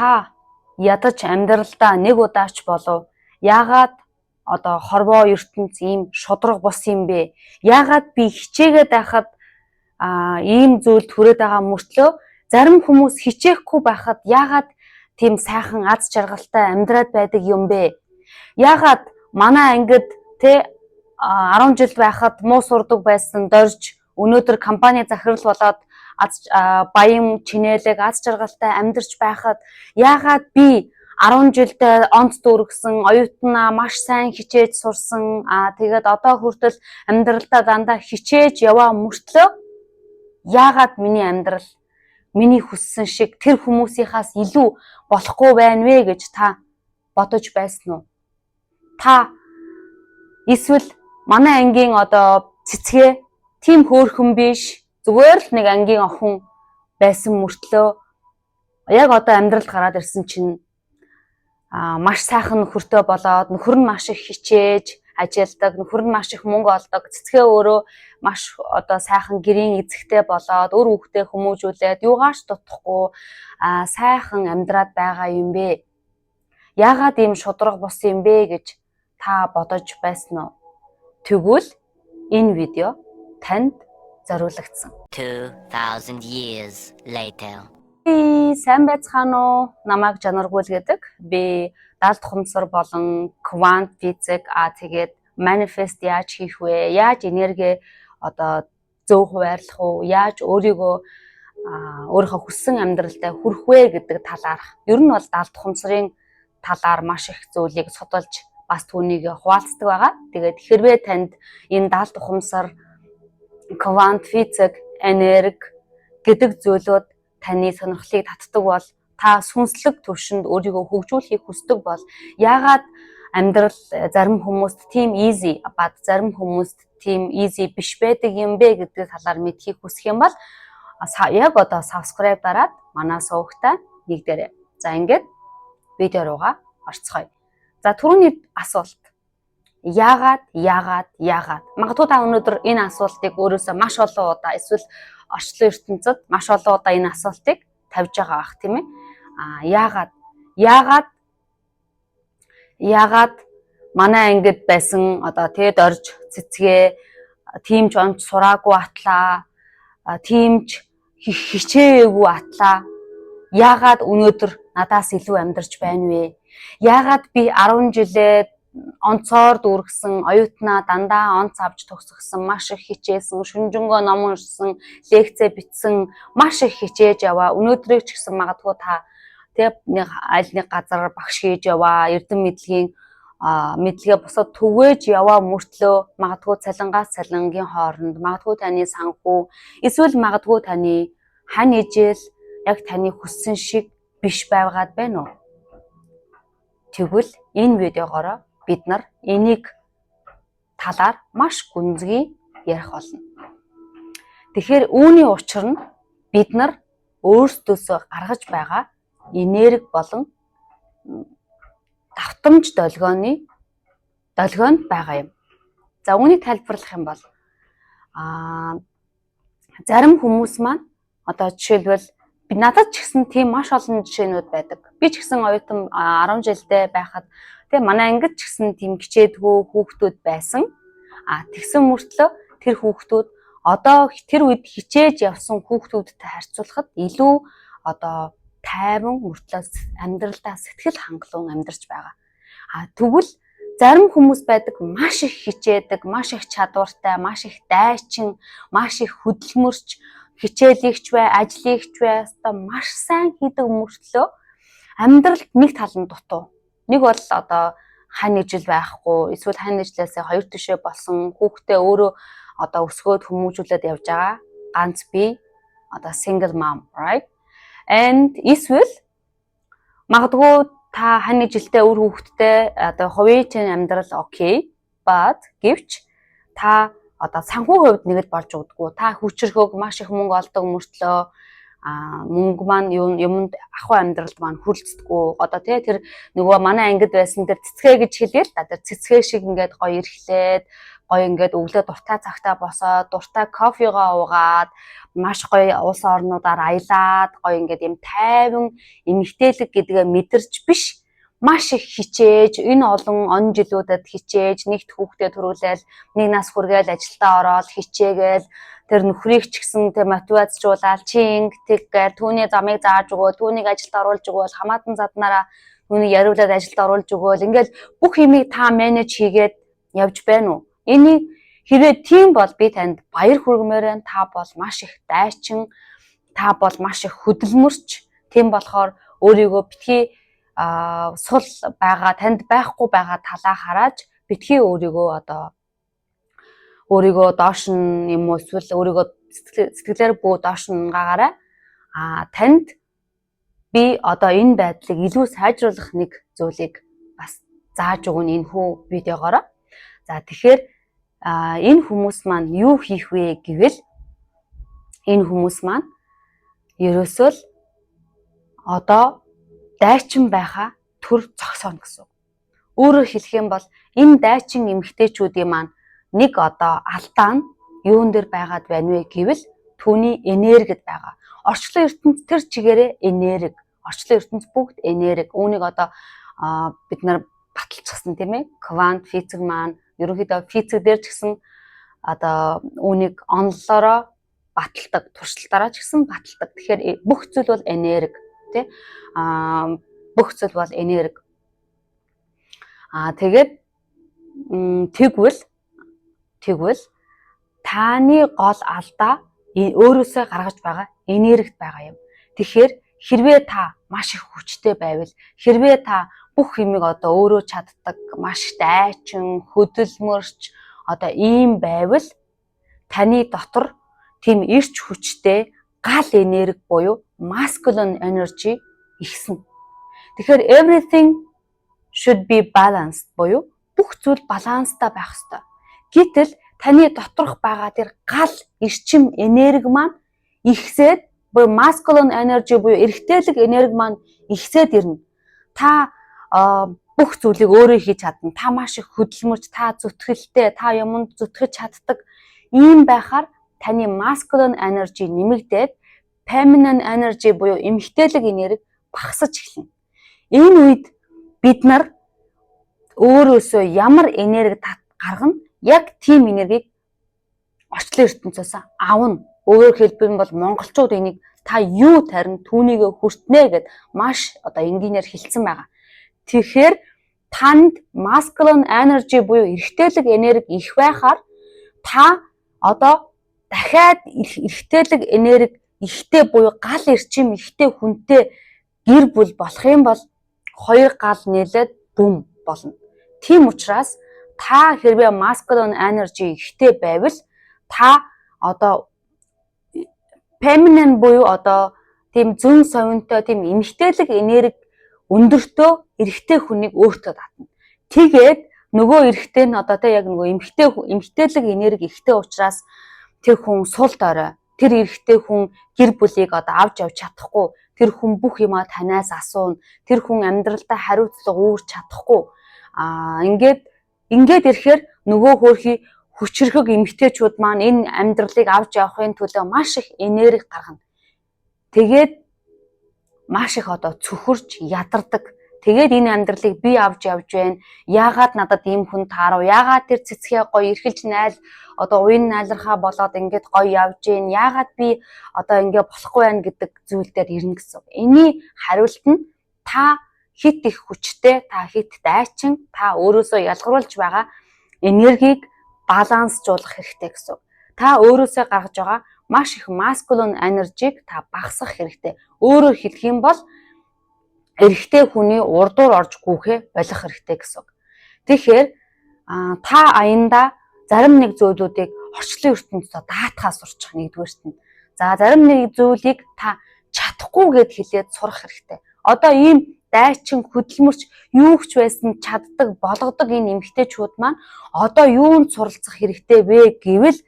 Та ядаж амьдралдаа нэг удаач болов яагаад одоо хорвоо ертөнц ийм шударга бус юм бэ? Яагаад би хичээгээд байхад ийм зүйлд хүрээд байгаа мөртлөө зарим хүмүүс хичээхгүй байхад яагаад тийм сайхан аз жаргалтай амьдраад байдаг юм бэ? Яагаад манай ангид тэ 10 жил байхад муу сурдаг байсан Дорж өнөөдөр компани захирал болоод аз баян чинээлэг, аз жаргалтай амьдарч байхад яагаад би 10 жилдээ онц дүүргэсэн, оюутнаа маш сайн хичээж сурсан, тэгээд одоо хүртэл амьдралдаа дандаа хичээж яваа мөртлөө яагаад миний амьдрал миний хүссэн шиг тэр хүмүүсийнхаас илүү болохгүй байна вэ гэж та бодож байсан уу? Та эсвэл манай ангийн одоо Цэцгээ тийм хөөрхөн биш, зүгээр л нэг ангийн охин байсан мөртлөө яг одоо амьдралд гараад ирсэн чинь маш сайхан нөхөртэй болоод, нөхөр нь маш их хичээж ажилладаг, нөхөр нь маш их мөнгө олдог. Цэцгээ өөрөө маш одоо сайхан гэрийн эзэгтэй болоод, үр хүүхдээ хүмүүжүүлээд, юугаач дутахгүй сайхан амьдраад байгаа юм бэ? Яагаад ийм шударга бус юм бэ гэж та бодож байсан уу? Тэгвэл энэ видео танд зориулагдсан. 2000 years later. Сайн байцгаана уу? Намайг Жанаргүйл гэдэг. Би далд ухамсар болон квант физик, тэгээд manifest яаж хийх вэ? Яаж энерги одоо зөв хуваарлах уу? Яаж өөрийгөө өөрийнхөө хүссэн амьдралдаа хүрэх вэ гэдэг талаарх. Ер нь бол далд ухамсарын талаар маш их зүйлийг судалж, бас түүнийг хуваалцдаг байгаа. Тэгээд хэрвээ танд энэ далд ухамсар, квант физик, энерги гэдэг зүйлүүд таны сонирхлыг татдаг бол, та сүнслэг төвшөнд өөрийгөө хөгжүүлэхийг хүсдэг бол, яагаад амьдрал зарим хүмүүст тийм easy бад зарим хүмүүст тийм easy биш байдаг юм бэ гэдэг талаар мэдэхийг хүсэх юм бол яг одоо subscribe дараад манай сувагтай нэгдээрэй. За, ингээд видео руугаа орцгоё. За, түрүүний асуулт. Яагаад, яагаад, яагаад? Магадгүй та өнөөдөр энэ асуултыг өөрөөсөө маш олон удаа эсвэл орчлон ертөнцөд маш олон удаа энэ асуултыг тавьж байгаа бах, тийм ээ. Яагаад, яагаад, яагаад манай ангид байсан одоо тэгээд Дорж Цэцгээ тийм ч онц сураагүй атлаа, тийм ч хичээгээгүй атлаа яагаад өнөөдөр надаас илүү амьдарч байна вэ? Яагаад би 10 жилээ онцоор дүүргэсэн оюутнаа дандаа онц авч төгсгсөн, маш их хичээсэн, шөнөжингөө ном уншсан, лекцээ бичсэн, маш их хичээж яваа. Өнөөдрийг ч гэсэн магадгүй та тэг нэг аль нэг газар багш хийж яваа, эрдэм мэдлэгийн мэдлэгээ бусад түгээж яваа мөртлөө магадгүй цалингаас цалингийн хооронд, магадгүй таны санхүү эсвэл магадгүй таны хань ижил яг таны хүссэн шиг биш байгаад байна уу? Тэгвэл энэ видеогоороо бид нар энийг талаар маш гүнзгий ярих болно. Тэгэхээр үүний учир нь бид нар өөрсдөөсөө гаргаж байгаа энерги болон давтамж долгионд байгаа юм. За, үүнийг тайлбарлах юм бол зарим хүмүүс маань одоо жишээлбэл би надад ч гэсэн тийм маш олон жишээнүүд байдаг. Би ч гэсэн оюутан 10 жилдээ байхад тэгээ манай ангид ч гэсэн тийм хичээдгүү хүүхдүүд байсан. Тэгсэн мөртлөө тэр хүүхдүүд одоо тэр үед хичээж явсан хүүхдүүдтэй харьцуулахад илүү одоо тайван мөртлөө амьдралдаа сэтгэл хангалуун амьдарч байгаа. Тэгвэл зарим хүмүүс байдаг, маш их хичээдэг, маш их чадвартай, маш их дайчин, маш их хөдөлмөрч, хичээлийгч бай, ажлыгч бай, ёстой маш сайн хийдэг мөртлөө амьдралд нэг тал нь дутуу. Нэг бол одоо хань ижил байхгүй, эсвэл хань ижлээсээ хоёр тишээ болсон, хүүхдээ өөрөө одоо өсгөөд хүмүүжүүлээд явж байгаа ганц би одоо single mom, right? And эсвэл магадгүй та хань ижилтэй, үр хүүхэдтэй, одоо хувийн чинь амьдрал okay, but гэвч та одоо санхүү хувьд нэг л болж өгдөггүй. Та хүчирхэг маш их мөнгө олдог мөртлөө мөнгө маань юмд ахуй амьдралд маань хүрэлцдэггүй. Одоо тий тэр нөгөө манай ангид байсан тэр Цэцгээ гэж хэлье л да. Тэр Цэцгээ шиг ингээд гоё эрхлээд, Гоё ингээд өглөө дуртай цагтаа босоод, дуртай кофегоо уугаад, маш гоё улс орнуудаар аялаад, гоё ингээд юм тайван эмэгтэйлэг гэдгээ мэдэрч биш, маш их хичээж, энэ олон он жилүүдэд хичээж, нэгт хүүхдээ төрүүлээл, нэг нас хүргээл, ажилдаа ороод хичээгээл, тэр нөхрийг ч гэсэн тэр мотивацжуулаад, чи инг тэг гээл, түүний замыг зааж өгөө, түүнийг ажилд оруулж өгөөл, хамаатан заднараа түүнийг яриулаад ажилд оруулж өгөөл, ингээл бүх юмыг та manage хийгээд явж байна уу? Энийг хэрвээ тийм бол би танд баяр хүргэмээр байна. Та бол маш их дайчин, та бол маш их хөдөлмөрч. Тийм болохоор өөрийгөө битгий сул байгаа, танд байхгүй байгаа талаа хараад битгий өөрийгөө одоо өөрийгөө доош нь юм уу, эсвэл өөрийгөө сэтгэлээр бүү доош нь унгаагаарай. Танд би одоо энэ байдлыг илүү сайжруулах нэг зүйлийг бас зааж өгнө энэ хүү видеогоороо. За, тэгэхээр энэ хүмүүс маань юу хийх вэ гэвэл энэ хүмүүс маань ерөөсөө л одоо дайчин байхаа түр зогсооно гэсэн. Өөрөөр хэлэх юм бол энэ дайчин эмэгтэйчүүдийн маань нэг одоо алдаа нь юун дээр байгаад байна вэ гэвэл түүний энергид байгаа. Орчлон ертөнц тэр чигээрээ энерги. Орчлон ертөнц бүгд энерги. Үүнийг одоо бид нар баталчихсан, тийм ээ. Квант физик маань ерөнхийдөө физик дээр ч гэсэн одоо үүнийг онолоороо баталдаг, туршилтаараа ч гэсэн баталдаг. Тэгэхээр бүх зүйл бол энерги, тий. Бүх зүйл бол энерги. Тэгээд тэгвэл таны гол алдаа өөрөөсөө гаргаж байгаа энергид байгаа юм. Тэгэхээр хэрвээ та маш их хүчтэй байвал, хэрвээ та бүх юмыг одоо өөрөө чаддаг, маш дайчин, хөдөлмөрч одоо ийм байвал таны дотор тийм эрч хүчтэй гал энерги буюу masculine energy ихсэн. Тэгэхээр everything should be balanced буюу бүх зүйл баланстай байх ёстой. Гэтэл таны доторх байгаа тэр гал эрчим энерги маань ихсээд буюу masculine energy буюу эрэгтэйлэг энерги маань ихсээд ирнэ. Та бүх зүйлийг өөрөө хийж чадна. Та маш их хөдөлмөрч, та зүтгэлтэй, та юмд зүтгэж чаддаг. Ийм байхаар таны masculine energy нэмэгдээд, feminine energy буюу эмэгтэйлэг энерги багасаж эхэлнэ. Энэ үед бид нар өөрөөсөө ямар энерги гаргана, яг тийм энергийг орчлон ертөнцөөс авна. Өөрөөр хэлбэл бол монголчууд энийг та юу тарина, түүнийгээ хүртнэ гэд маш одоо энгийнээр хэлсэн байгаа. Тэгэхээр танд masculine energy буюу эрэгтэйлэг энерги их байхаар та одоо дахиад эрэгтэйлэг энерги ихтэй буюу гал эрчим ихтэй хүнтэй гэр бүл болох юм бол хоёр гал нийлээд бүм болно. Тийм учраас та хэрвээ masculine energy ихтэй байвал та одоо feminine буюу одоо тийм зөн совинтой, тийм эмэгтэйлэг энерги өндөртөө эрэгтэй хүнийг өөртөө татна. Тэгээд нөгөө эрэгтэй нь одоо тэ яг нөгөө эмэгтэйлэг энерги ихтэй учраас тэр хүн сул дорой. Тэр эрэгтэй хүн гэр бүлийг одоо авч явж чадахгүй. Тэр хүн бүх юмаа танаас асууна. Тэр хүн амьдралдаа хариуцлага үүрч чадахгүй. Ингээд ингээд ирэхээр нөгөө хөөрхий хүчирхэг эмэгтэйчүүд маань энэ амьдралыг авч явахын төлөө маш их энерги гаргана. Тэгээд маш их одоо цөхөрч ядардаг. Тэгээд энэ амьдралыг би авч явж байна. Яагаад надад ийм хүн таарав? Яагаад тэр цэцгээ гоё эрхэлж найл одоо уян найлархаа болоод ингээд гоё явж гин? Яагаад би одоо ингээ болохгүй байна гэдэг зүйл дээр ирнэ гэсэн. Энийн хариулт нь та хэт их хүчтэй, та хэт дайчин, та өөрөөсөө ялгаруулж байгаа энергийг балансжуулах хэрэгтэй гэсэн. Та өөрөөсөө гаргаж байгаа маш их masculine energy-г та багасгах хэрэгтэй. Өөрөөр хэлэх юм бол эрэгтэй хүний урдуур орж гүйхээ болох хэрэгтэй гэсэн үг. Тэгэхээр та аянда зарим нэг зүйлүүдийг орчлон ертөнцөд даатгаа сурчих нэгдүгээрт нь. За, зарим нэг зүйлийг та чадахгүй гэд хэлээд сурах хэрэгтэй. Одоо ийм дайчин, хөдөлмөрч, юу ч байсан чаддаг, болгодог энэ эмэгтэйчүүд маань одоо юунд суралцах хэрэгтэй вэ гэвэл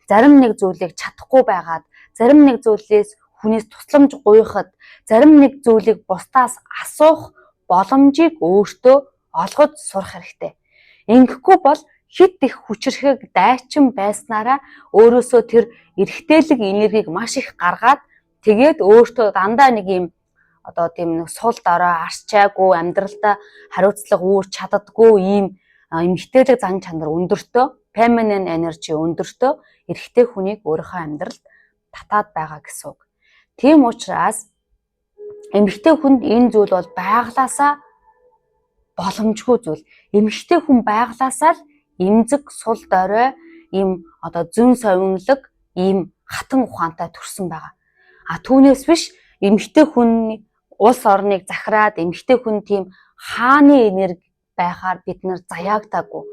зарим нэг зүйлийг чадахгүй байгаад, зарим нэг зүйлээс хүнээс тусламж гуйхад, зарим нэг зүйлийг бусдаас асуух боломжийг өөртөө олгож сурах хэрэгтэй. Ингэхгүй бол хэт их хүчирхэг дайчин байснараа өөрөөсөө тэр эрэгтэйлэг энергийг маш их гаргаад, тэгээд өөртөө дандаа нэг юм одоо тийм нэг сул дорой, арчаагүй, амьдралдаа хариуцлага үүрч чаддаггүй ийм эмэгтэйлэг зан чанар өндөртөө, feminine energy өндөртөө эрэгтэй хүнийг өөрийнхөө амьдралд татаад байгаа гэсэн үг. Тийм учраас эмэгтэй хүнд энэ зүйл бол байглаасаа боломжгүй зүйл. Эмэгтэй хүн байглаасаа л эмзэг, сул дорой, ийм одоо зөн совинлог, ийм хатан ухаантай төрсэн байгаа. А түүнээс биш эмэгтэй хүн улс орныг захираад, эмэгтэй хүн тийм хааны энерги байхаар бид нар заяагдаагүй.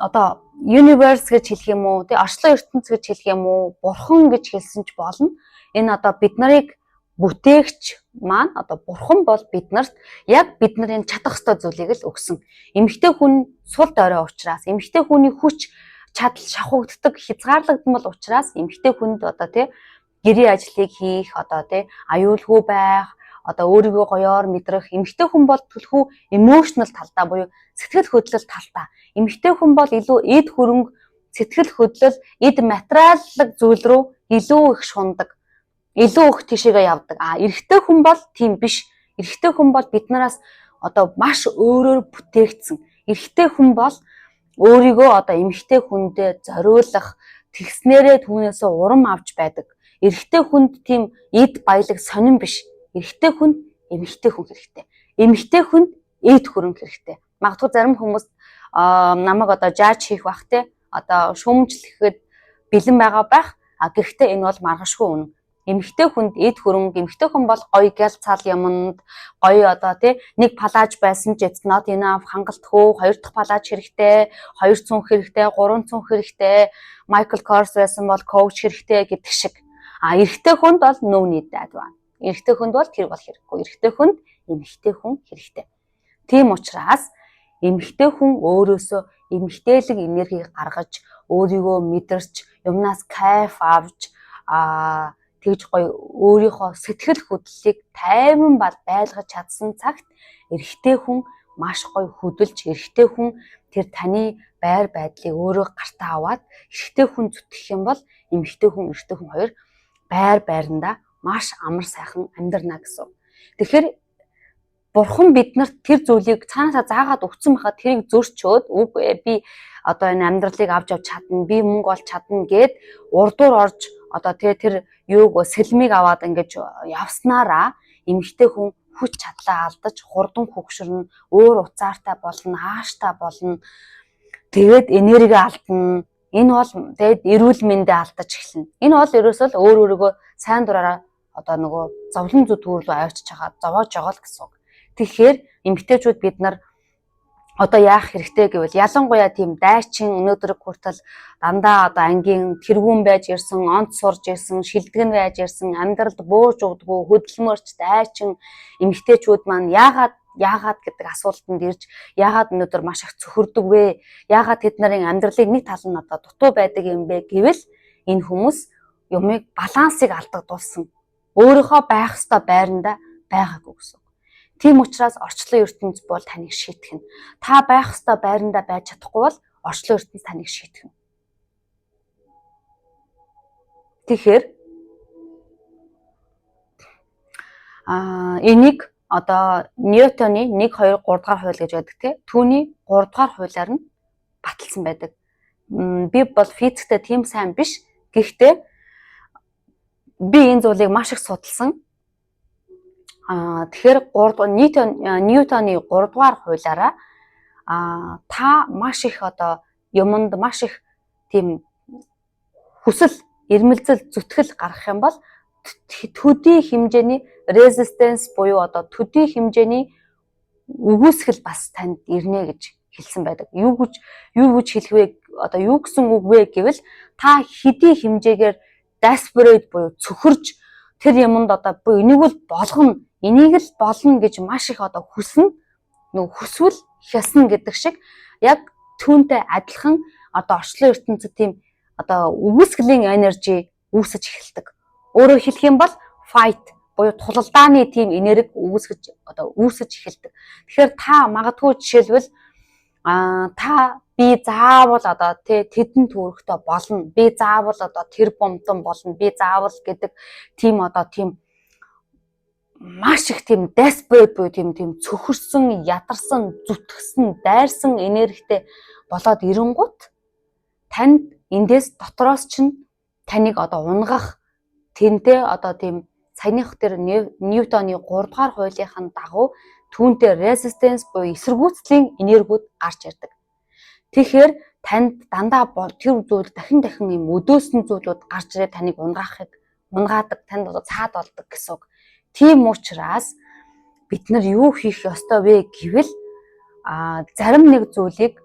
Одоо universe гэж хэлэх юм уу, тий, орчлон ертөнц гэж хэлэх юм уу, бурхан гэж хэлсэн ч болно. Энэ одоо бид нарыг бүтээгч маань одоо бурхан бол бид нарт яг бид нарын чадах ёстой зүйлийг л өгсөн. Эмэгтэй хүн сул дорой учраас, эмэгтэй хүний хүч чадал шавхагддаг, хязгаарлагдмал учраас эмэгтэй хүнд одоо, тий, гэрийн ажлыг хийх, одоо, тий, аюулгүй байх, одоо өөрийгөө гоёор мэдрэх, эмэгтэй хүн бол түлхүү emotional талдаа буюу сэтгэл хөдлөл талдаа. Эмэгтэй хүн бол илүү эд хөрөнгө, сэтгэл хөдлөл, эд материаллык зүйл рүү илүү их шундаг, илүү их тийшээгээ явдаг. А эрэгтэй хүн бол тийм биш. Эрэгтэй хүн бол бид нараас одоо маш өөрөөр бүтээгдсэн. Эрэгтэй хүн бол өөрийгөө одоо эмэгтэй хүндээ зориулах, тэгснээрээ түүнээсээ урам авч байдаг. Эрэгтэй хүнд тийм эд баялаг сонин биш. Эрэгтэй хүнд эмэгтэй хүн хэрэгтэй. Эмэгтэй хүнд эд хөрөнгө хэрэгтэй. Магадгүй зарим хүмүүс намайг одоо judge хийх бах, те, одоо шүүмжлэхэд бэлэн байгаа байх. А гэхдээ энэ бол маргашгүй үнэн. Эмэгтэй хүнд эд хөрөнгө, эмэгтэй хүн бол гоё гял цал юмд гоё, одоо, тий, нэг палаж байсан ч it's not enough, хангалтгүй, хоёр дахь палаж хэрэгтэй, хоёр цүнх хэрэгтэй, гурван цүнх хэрэгтэй, Michael Kors байсан бол Coach хэрэгтэй гэдэг шиг. А эрэгтэй хүнд бол no need that one. Эрэгтэй хүнд бол тэр бол хэрэггүй. Эрэгтэй хүнд эмэгтэй хүн хэрэгтэй. Тийм учраас эмэгтэй хүн өөрөөсөө эмэгтэйлэг энергийг гаргаж, өөрийгөө мэдэрч, юмнаас кайф авч, тэгж гоё өөрийнхөө сэтгэл хөдлөлийг тайван бал байлгаж чадсан цагт эрэгтэй хүн маш гоё хөдөлж, эрэгтэй хүн тэр таны байр байдлыг өөрөө гартаа аваад, эрэгтэй хүн зүтгэх юм бол эмэгтэй хүн, эрэгтэй хүн хоёр байр байрандаа маш амар сайхан амьдарна гэсэн. Тэгэхээр бурхан биднэрт тэр зүйлийг цаанаасаа заагаад өгсөн байхад тэрийг зөрчөөд, үгүй, би одоо энэ амьдралыг авч явж чадна, би мөнгө олж чадна гээд урдуур орж, одоо тэгээ тэр юуг, сэлмийг аваад ингэж явснараа эмэгтэй хүн хүч чадлаа алдаж, хурдан хөгшөрнө, уур уцаартай болно, ааштай болно. Тэгээд энерги алдна. Энэ бол тэгээд эрүүл мэндээ алдаж эхэлнэ. Энэ бол ерөөсөө л өөр өөрийгөө сайн дураараа одоо нөгөө зовлон зүтгүүр рүү авчиж байгаа, зовоож байгаа л гэсэн үг. Тэгэхээр эмэгтэйчүүд бид нар одоо яах хэрэгтэй гэвэл, ялангуяа тийм дайчин, өнөөдөр хүртэл дандаа одоо ангийн тэргүүн байж ирсэн, онц сурж ирсэн, шилдэг нь байж ирсэн, амьдралд бууж өгдөггүй, хөдөлмөрч, дайчин эмэгтэйчүүд маань яагаад, яагаад гэдэг асуултанд ирж, яагаад өнөөдөр маш их цөхөрдөг вэ? Яагаад тэд нарын амьдралын нэг тал нь одоо дутуу байдаг юм бэ гэвэл энэ хүмүүс юмыг балансыг алдагдуулсан. Өөрийнхөө байх ёстой байранда байгаагүй гэсэн. Тийм учраас орчлон ертөнц бол таныг шийтгэх нь. Та байх ёстой байрандаа байж чадахгүй бол орчлон ертөнц таныг шийтгэх нь. Тэгэхээр энийг одоо Ньютоны 1 2 3 дугаар хууль гэж байдаг, тий. Түүний 3 дугаар хуулиар нь баталсан байдаг. Би бол физиктэй тийм сайн биш. Гэхдээ би энэ зүйлийг маш их судалсан. Тэгэхээр 3 Ньютоны 3 дугаар хуулиараа та маш их одоо юмд маш их тийм хүсэл, эрмэлзэл, зүтгэл гаргах юм бол төдий хэмжээний resistance буюу одоо төдий хэмжээний үгүйсгэл бас танд ирнэ гэж хэлсэн байдаг. Юу гэж хэлэх вэ? Одоо юу гэсэн үг вэ гэвэл та хэдий хэмжээгээр desperate буюу цөхөрж, тэр юмд одоо буюу энийг л болгоно, энийг л болно гэж маш их одоо хүснэ. Нөгөө хүсвэл хясна гэдэг шиг яг түүнтэй адилхан одоо орчлон ертөнцид тийм одоо үгүйсгэлийн energy үүсэж эхэлдэг. Өөрөөр хэлэх юм бол fight буюу тулалдааны тийм энерги үүсгэж, одоо үүсэж эхэлдэг. Тэгэхээр та магадгүй жишээлбэл Та би заавал одоо тий тэдэн төгрөгтэй болно. Би заавал одоо тэр бомтон болно. Би заавал гэдэг тийм одоо тийм маш их тийм desperate буюу тийм цөхөрсөн, ядарсан, зүтгэсэн, дайрсан энергитэй болоод ирэнгүүт танд эндээс дотроос чинь таныг одоо унгах тэнтэй одоо тийм саяных тэр Ньютоны 3 дугаар хуулийнхын дагуу түүнтэй resistance буюу эсэргүүцлийн энергиуд гарч ирдэг. Тэгэхээр танд дандаа тэр зүйл дахин дахин юм өдөөсөн зүйлүүд гарч ирээд таныг унгаахыг унгаадаг, танд одоо цаад болдог гэсэн үг. Тийм учраас бид нар юу хийх ёстой вэ гэвэл зарим нэг зүйлийг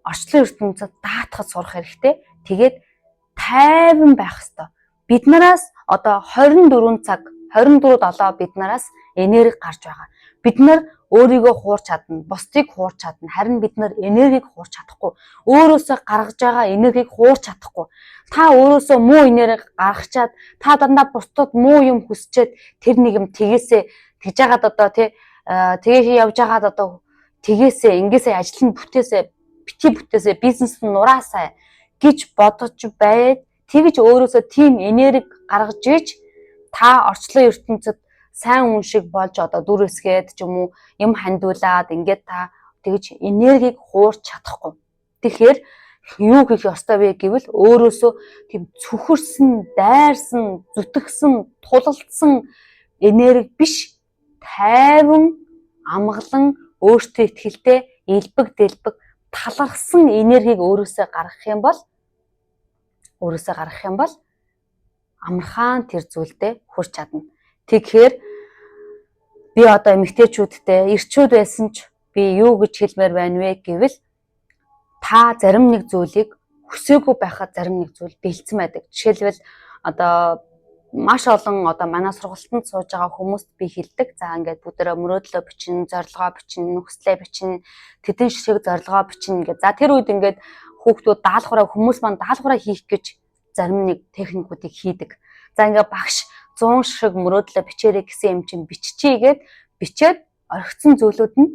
орчлон ертөнцөд даатгаж сурах хэрэгтэй. Тэгээд тайван байх ёстой. Бид нараас одоо 24 цаг 24/7 бид нараас энерги гарч байгаа. Бид нар өөрийгөө хуурч чадна, бусдыг хуурч чадна. Харин бид нар энергийг хуурч чадахгүй. Өөрөөсөө гаргаж байгаа энергийг хуурч чадахгүй. Та өөрөөсөө муу энерги гаргачаад, та дандаа бусдад муу юм хүсчээд, тэр нэг юм тэгээсээ тэгж яагаад одоо тий тэгээ явж байгаад одоо тэгээсээ ингээсээ ажил нь бүтээсээ, бити бүтээсээ, бизнес нь нураасаа гэж бодож байд, тэгж өөрөөсөө тийм энерги гаргаж иж та орчлон ертөнцөд сайн хүн шиг болж одоо дүр эсгээд ч юм уу юм хандуулад ингээд та тэгж энергийг хуурч чадахгүй. Тэгэхээр юу хийх ёстой вэ гэвэл өөрөөсөө тийм цөхөрсөн, дайрсан, зүтгэсэн, тулалдсан энерги биш, тайван, амгалан, өөртөө итгэлтэй, элбэг дэлбэг, талархсан энергийг өөрөөсөө гаргах юм бол амархан тэр зүйлдээ хүрч чадна. Тэгэхээр би одоо эмэгтэйчүүдтэй, эрчүүд байсан ч би юу гэж хэлмээр байна вэ гэвэл та зарим нэг зүйлийг хүсээгүй байхад зарим нэг зүйл бэлдсэн байдаг. Жишээлбэл, одоо маш олон одоо манай сургалтанд сууж байгаа хүмүүст би хэлдэг. За, ингээд бүгдээрээ мөрөөдлөө бичин, зорилгоо бичин, хүслээ бичин, тэдэн ширхэг зорилгоо бичин ингээд. За, тэр үед ингээд хүүхдүүд даалгавраа, хүмүүс маань даалгавраа хийх гэж зарим нэг техникүүдийг хийдэг. За, ингээд багш 100 ширхэг мөрөөдлөө бичээрэй гэсэн юм чинь биччихийгээд бичээд орхисон зүйлүүд нь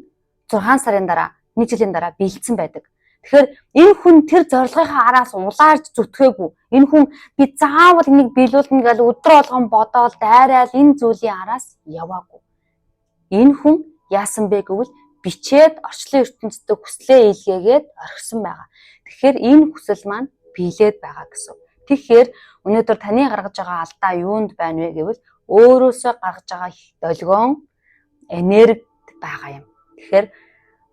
6 сарын дараа, 1 жилийн дараа биелсэн байдаг. Тэгэхээр энэ хүн тэр зорилгынхаа араас улаарч зүтгээгүй. Энэ хүн би заавал энийг биелүүлнэ гэж өдөр болгон бодоол дайраал энэ зүйлийн араас яваагүй. Энэ хүн яасан бэ гэвэл бичээд орчлон ертөнцийн хүслээ илгээгээд орхисон байгаа. Тэгэхээр энэ хүсэл маань биелээд байгаа гэсэн. Тэгэхээр өнөөдөр таны гаргаж байгаа алдаа юунд байна вэ гэвэл өөрөөсөө гаргаж байгаа долгион энергид байгаа юм. Тэгэхээр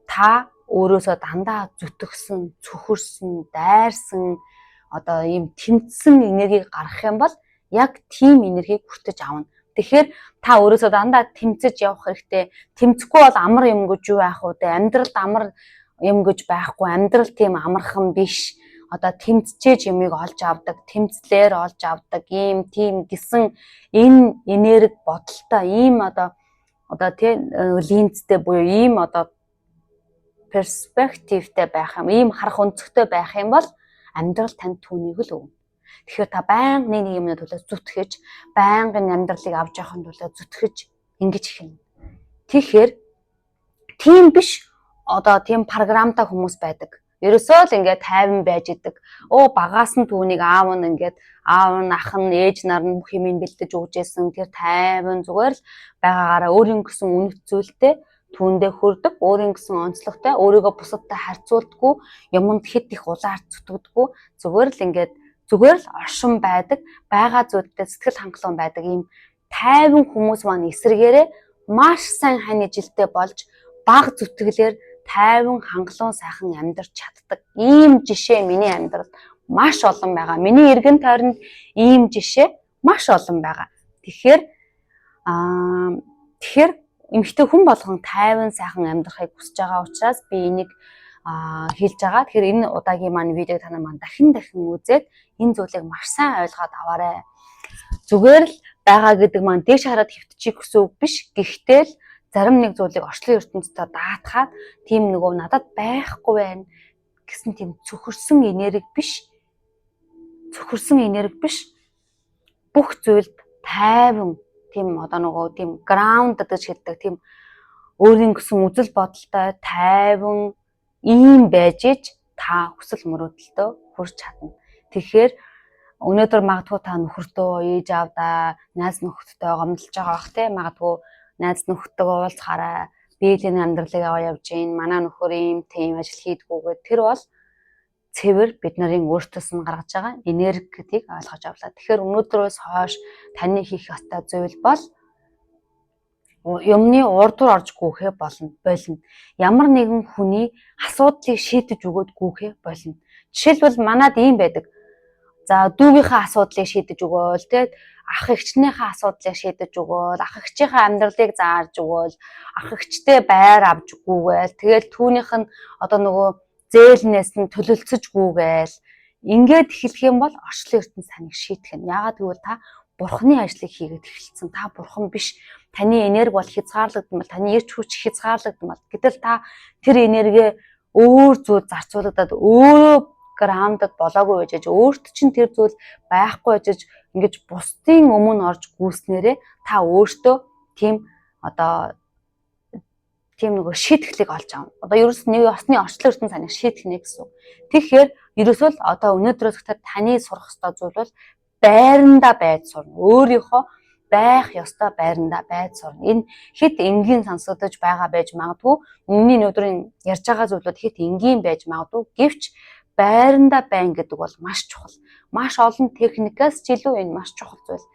та өөрөөсөө дандаа зүтгэсэн, цөхөрсөн, дайрсан, одоо ийм тэмцсэн энергийг гаргах юм бол яг тийм энергийг хүртэж авна. Тэгэхээр та өөрөөсөө дандаа тэмцэж явах хэрэгтэй. Тэмцэхгүй бол амар юм гэж юу байх вэ? Амьдралд амар юм гэж байхгүй. Амьдрал тийм амархан биш. Одоо тэмцчээж юмыг олж авдаг, тэмцлээр олж авдаг, ийм тийм гэсэн энэ энерги бодолтой, ийм одоо тий линзтэй буюу ийм одоо перспективтэй байх юм, ийм харах өнцөгтэй байх юм бол амьдрал танд түүнийг л өгнө. Тэгэхээр та байнга нэг нэг юмны төлөө зүтгэж, байнгын амьдралыг авч явахын төлөө зүтгэж ингэж эхэлнэ. Тэгэхээр тийм биш, одоо тийм програмтай хүмүүс байдаг. Ерөөсөө л ингээд тайван байж идэг. Өө, багаас нь түүнийг аав нь ингээд, аав нь, ах нь, ээж нар нь бүх юмыг бэлдэж өгч байсан. Тэр тайван зүгээр л байгаагаараа өөрийн гэсэн үнэт зүйлтэй түүндээ хүрдэг, өөрийн гэсэн онцлогтой, өөрийгөө бусадтай харьцуулдаггүй, юмд хэд их улаар зүтгэдэггүй, зүгээр л ингээд зүгээр л оршин байдаг, байгаа зүйлдээ сэтгэл хангалуун байдаг ийм тайван хүмүүс маань эсрэгээрээ маш сайн хань ижилтэй болж бага зүтгэлээр тайван, хангалуун, сайхан амьдарч чаддаг. Ийм жишээ миний амьдралд маш олон байгаа. Миний эргэн тойронд ийм жишээ маш олон байгаа. Тэгэхээр эмэгтэй хүн болгон тайван, сайхан амьдрахыг хүсэж байгаа учраас би энийг хэлж байгаа. Тэгэхээр энэ удаагийн маань видеог та нар маань дахин дахин үзээд энэ зүйлийг маш сайн ойлгоод аваарай. Зүгээр л байгаа гэдэг маань дээш хараад хэвтчихийг гэсэн үг биш. Гэхдээ л зарим нэг зүйлийг орчлон ертөнцтэй даатгаад тийм нөгөө надад байхгүй байна гэсэн тийм цөхөрсөн энерги биш. Цөхөрсөн энерги биш. Бүх зүйлд тайван, тийм одоо нөгөө тийм ground гэж хэлдэг, тийм өөрийн гэсэн үзэл бодолтой тайван. Ийм байж ич та хүсэл мөрөөдөлтөө хүрч чадна. Тэгэхээр өнөөдөр магадгүй та нөхөртөө, ээж аавдаа, найз нөхөдтэй гомдолж байгаа бах те, магадгүй найз нөхдөдөө уулзахаараа биелийн амьдралыг аваа явж гин, манай нөхөр ийм тийм ажил хийдгүүгээд, тэр бол цэвэр бид нарын өөртөөс нь гаргаж байгаа энерги гэдгийг ойлгож авлаа. Тэгэхээр өнөөдрөөс хойш таны хийх ёстой зүйл бол юмны урдуур орж гүйхээ болно, болно. Ямар нэгэн хүний асуудлыг шийдэж өгөөд гүйхээ болно. Жишээлбэл, манад ийм байдаг. За, дүүгийнхээ асуудлыг шийдэж өгөөл, тэ, ах эгчнийхээ асуудлыг шийдэж өгөөл, ах эгчийнхээ амьдралыг заарж өгөөл, ах эгчтэй байр авч гүйгээл, тэгэл түүнийх нь одоо нөгөө зээлнээс нь төлөлцөж гүйгээл, ингээд эхлэх юм бол орчлон ертөнц таныг шийтгэх нь. Яагаад гэвэл та бурхны ажлыг хийгээд эхэлсэн. Та бурхан биш. Таны энерги бол хязгаарлагдсан бол, таны эрч хүч хязгаарлагдсан бол. Гэтэл та тэр энерги өөр зүйл зарцуулагдаад, өөрөө grounded болоогүй байж, өөрт чинь тэр зүйл байхгүй байж, ингэж бусдын өмнө орж гүйснээрээ та өөртөө тийм одоо тийм нөгөө шийтгэлийг олж авна. Одоо ерөөс нэг ёсны орчлон ертөнц таныг шийтгэнэ гэсэн. Тэгэхээр ерөөсөө л одоо өнөөдрөөс таны сурах ёстой зүйл бол байрандаа байж сурна. Өөрийнхөө байх ёстой байрандаа байж сурна. Энэ хэт энгийн сонсогдож байгаа байж магадгүй. Миний өнөөдрийн ярьж байгаа зүйлүүд хэт энгийн байж магадгүй. Гэвч байрандаа байна гэдэг бол маш чухал. Маш олон техникээс ч илүү энэ маш чухал зүйл.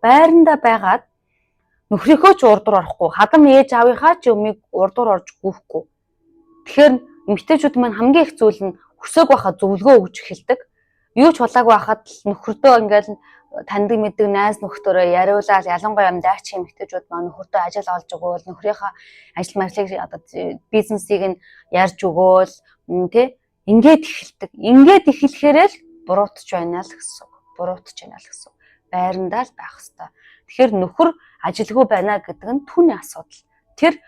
Байрандаа байгаад нөхрийнхөө ч урдуур орохгүй, хадам ээж аавынхаа ч юмыг урдуур орж гүйхгүй. Тэгэхээр эмэгтэйчүүд маань хамгийн их зүйл нь хүсээгүй байхад зөвлөгөө өгч эхэлдэг. Юу ч болоогүй байхад л нөхөртөө ингээл таньдаг мэддэг найз нөхдөөрөө яриулаад, ялангуяа юм дайч эмэгтэйчүүд маань нөхөртөө ажил олж өгөөл, нөхрийнхөө ажил мажлыг, одоо бизнесийг нь ярьж өгөөл, тэ, ингээд эхэлдэг. Ингээд эхлэхээрээ л буруутч байна л гэсэн үг. Буруутч байна л гэсэн үг. Байрандаа л байх хэвээр. Тэгэхээр нөхөр ажилгүй байна гэдэг нь түүний асуудал. Тэр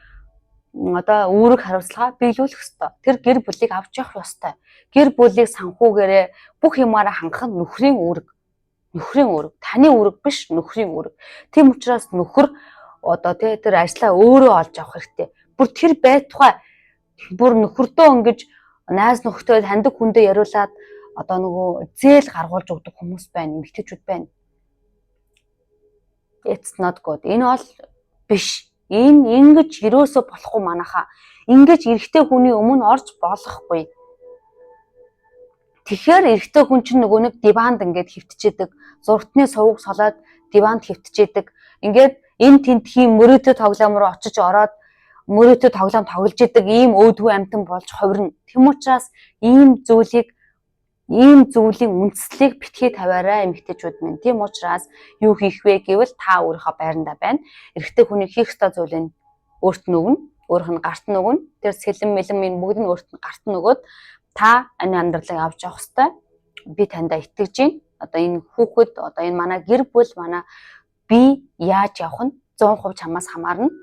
одоо үүрэг хариуцлага биелүүлэх ёстой. Тэр гэр бүлийг авч явах ёстой. Гэр бүлийг санхүүгээрээ бүх юмаараа хангах нь нөхрийн үүрэг. Нөхрийн үүрэг. Таны үүрэг биш, нөхрийн үүрэг. Тийм учраас нөхөр одоо тий тэр ажлаа өөрөө олж авах хэрэгтэй. Бүр тэр байтугай бүр нөхөртөө ингэж найз нөхдөд, таньдаг хүндээ яриулаад одоо нөгөө зээл гаргуулж өгдөг хүмүүс байна, эмэгтэйчүүд байна. It's not good. Энэ бол биш. Энэ ингэж ерөөсөө болохгүй манайхаа. Ингэж эрэгтэй хүний өмнө орж болохгүй. Тэгэхээр эрэгтэй хүн чинь нөгөө нэг диванд ингээд хэвтчихэдэг. Зуртны сувг солиод диванд хэвтчихэдэг. Ингээд энэ тентхийн мөрөөдөө тоглоом руу очиж ороод мөрөөдөө тоглоом тоглож идэг ийм өөдгөө амтан болж хувирна. Тэм учраас ийм зүйлийг, ийм зүйлийн үндслийг битгий тавиарай, эмэгтэйчүүд минь. Тийм учраас юу хийх вэ гэвэл та өөрийнхөө байрандаа байна. Эрэгтэй хүний хийх ёстой зүйлийг өөрт нь өгнө. Өөрөх нь гарт нь өгнө. Тэр сэлэм мэлэм энэ бүгд нь өөрт нь гарт нь өгөөд та энэ амьдралыг авч явах ёстой. Би таньдаа итгэж байна. Одоо энэ хүүхэд, одоо энэ манай гэр бүл, манай би яаж явах нь 100% чамаас хамаарна.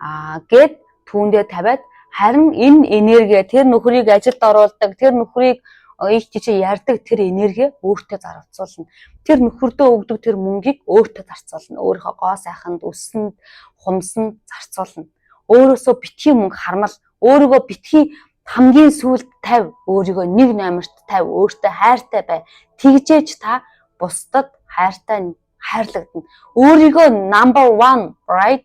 Аа гэд түүндээ тавиад, харин энэ энерги, тэр нөхрийг ажилд оруулдаг, тэр нөхрийг их жишээ ярьдаг тэр энерги өөртөө зарцуулна. Тэр нөхөрдөө өгдөг тэр мөнгийг өөртөө зарцуулна. Өөрийнхөө гоо сайханд, өссөнд, хумсанд зарцуулна. Өөрөөсөө битгий мөнгө хармал, өөрийгөө битгий хамгийн сүүлд тавь, өөрийгөө нэг номерт тавь, өөртөө хайртай бай. Тэгжээж та бусдад хайртай хайрлагдана. Өөрийгөө number 1, right?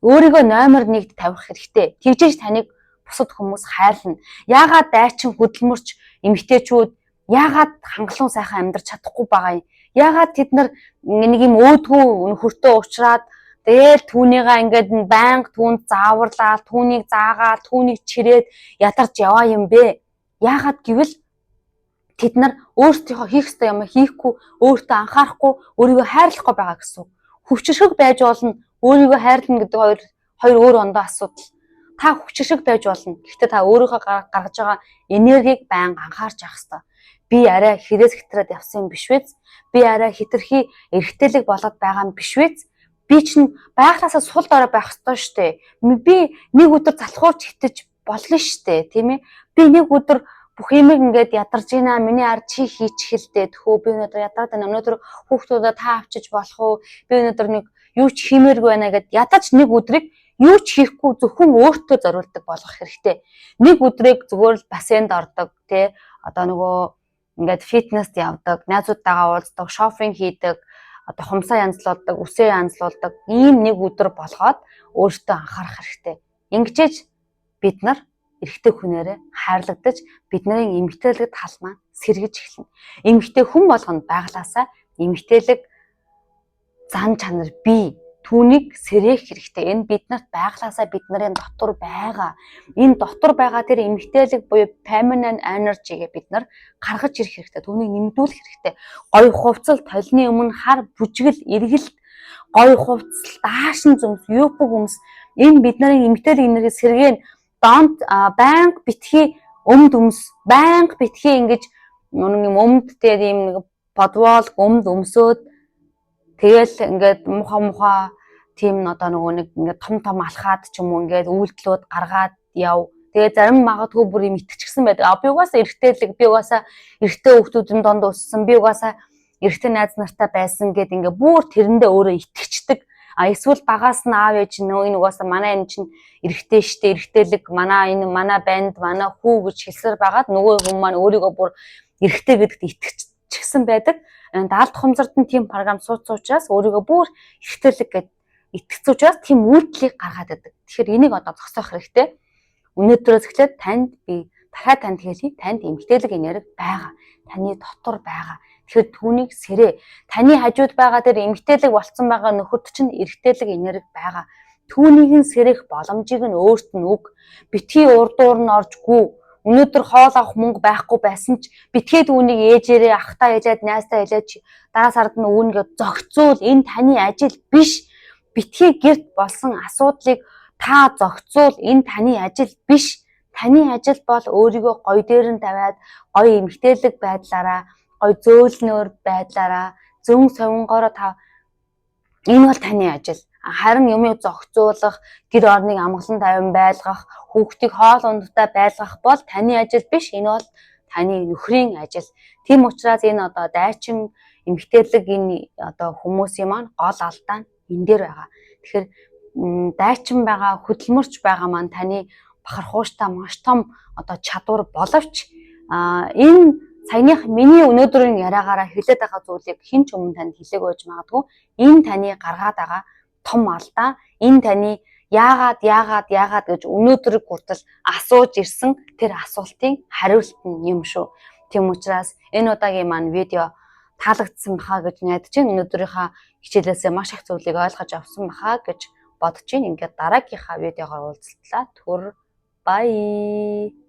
Өөрийгөө номер 1-д тавих хэрэгтэй. Тэгжээж таныг бусад хүмүүс хайрлана. Яагаад дайчин хөдөлмөрч эмэгтэйчүүд яагаад хангалуун сайхан амьдарч чадахгүй байгаа юм? Яагаад тэд нар нэг юм өөдгүү нөхөртөө уулзраад, тэгэл түүнийгээ ингээд байнга түүнд зааварлаа, түүнийг заагаа, түүнийг чирээд ядарч яваа юм бэ? Яагаад гэвэл тэд нар өөрсдийнхөө хийх ёстой юм хийхгүй, өөртөө анхаарахгүй, өөрийгөө хайрлахгүй байгаа гэсэн. Хүчирхэг байж болно, өөрийгөө хайрлана гэдэг хоёр өөр ондоо асуудал. Та хүчирхэг байж болно. Гэхдээ та өөрийнхөө гаргаж байгаа энергийг байнга анхаарч явах ёстой. Би арай хэрэгс хэтрээд явсан юм биш үү? Би арай хэтэрхий эрэгтэйлэг болоод байгаа юм биш үү? Би чинь байглаасаа сул дорой байх ёстой шүү дээ. Би нэг өдөр залхуурч хитэж болно шүү дээ, тийм ээ? Би нэг өдөр бүх юмыг ингээд ядарч гинэ, миний ард чи хийчихэл дээ. Тхөө, би өнөөдөр ядраад байна. Өнөөдөр хүүхдүүдээ та авчиж болох уу? Би өнөөдөр нэг юу ч хиймээргүй байна гэд ядаж нэг өдрийг Юу ч хийхгүй, зөвхөн өөртөө зориулдаг болгох хэрэгтэй. Нэг өдрийг зүгээр л бассейнд ордог, тий, одоо нөгөө ингээд фитнест явдаг, найзуудтайгаа уулздаг, shopping хийдэг, одоо хумсаа янзлуулдаг, үсээ янзлуулдаг ийм нэг өдөр болгоод өөртөө анхаарах хэрэгтэй. Ингэжээж бид нар эрэгтэй хүнээрээ хайрлагдаж, бидний эмэгтэйлэг тал маань сэргэж эхэлнэ. Эмэгтэй хүн болгоно байглаасаа эмэгтэйлэг зан чанар бий. Түүнийг сэрээх хэрэгтэй. Энэ бид нарт байглаасаа бидний дотор байгаа. Энэ дотор байгаа тэр эмэгтэйлэг буюу feminine energy-гээ бид нар гаргаж ирэх хэрэгтэй. Түүнийг нэмэгдүүлэх хэрэгтэй. Гоё хувцал, толны өмнө хар бүжгэл, эргэлт, гоё хувцал, даашин зүмс, юбка өмс, энэ бидний эмэгтэйлэг энерги сэргээн. Don't байнга битгий өмд өмс, байнга битгий ингэж юм өмдтэй ийм нэг подвол өмд өмсөөд, тэгэл ингээд муха муха тийм одоо нөгөө нэг ингээд том том алхаад ч юм уу, ингээд үйлдэлүүд гаргаад яв. Тэгээ зарим магадгүй бүр юм итгэчихсэн байдаг. А, би угаасаа эрэгтэйлэг, би угаасаа эрэгтэй хүүхдүүдийн донд өссөн, би угаасаа эрэгтэй найз нартай байсан гэд ингээ бүр тэрэндээ өөрөө итгэчдэг. А эсвэл багаас нь аав ээж нөө энэ угаасаа манай энэ чинь эрэгтэй штэ, эрэгтэйлэг, манай энэ манай банд, манай хүү гэж хэлсээр байгаад нөгөө хүн маань өөрийгөө бүр эрэгтэй гэдэгт итгэчихсэн байдаг. Даалт ухамсарт нь тийм програм суудсан учраас, өөрийгөө бүр эрэгтэйлэг гэд итгэсэн учраас тийм үйлдэлийг гаргаад байдаг. Тэгэхээр энийг одоо зогсоох хэрэгтэй. Өнөөдрөөс эхлээд танд би дахиад танд хэлье. Танд эмэгтэйлэг энерги байгаа. Таны дотор байгаа. Тэгэхээр түүнийг сэрээ. Таны хажууд байгаа тэр эмэгтэйлэг болцсон байгаа нөхөрт чинь эрэгтэйлэг энерги байгаа. Түүнийг нь сэрэх боломжийг нь өөрт нь өг. Битгий урдуур нь орж гүү. Өнөөдөр хоол авах мөнгө байхгүй байсан ч битгий түүнийг ээжээрээ, ахтаа хэлээд, найзтаа хэлээд, дараа сард нь өгнө гэж зохицуул. Энэ таны ажил биш. Битгий гэрт болсон асуудлыг та зохицуул. Энэ таны ажил биш. Таны ажил бол өөрийгөө гоё дээр нь тавиад, гоё эмэгтэйлэг байдлаараа, гоё зөөлнөр байдлаараа, зөн совингоороо та, энэ бол таны ажил. Харин юмыг зохицуулах, гэр орныг амгалан тайван байлгах, хүүхдийг хоол ундтай байлгах бол таны ажил биш. Энэ бол таны нөхрийн ажил. Тийм учраас энэ одоо дайчин эмэгтэйлэг энэ одоо хүмүүсийн маань гол алдаа нь энэ дээр байгаа. Тэгэхээр дайчин байгаа, хөдөлмөрч байгаа маань таны бахархууштай маш том одоо чадвар боловч энэ саяных миний өнөөдрийн яриагаараа хэлээд байгаа зүйлийг хэн ч өмнө танд хэлээгүй байж магадгүй. Энэ таны гаргаад байгаа том алдаа, энэ таны яагаад, яагаад, яагаад гэж өнөөдөр хүртэл асууж ирсэн тэр асуултын хариулт нь юм шүү. Тийм учраас энэ удаагийн маань видео таалагдсан баха гэж найдаж байна. Өнөөдрийнхөө хичээлээсээ маш их зүйлийг ойлгож авсан баха гэж бодож байна. Ингээд дараагийнхаа видеогоор уулзтлаа. Түр bye.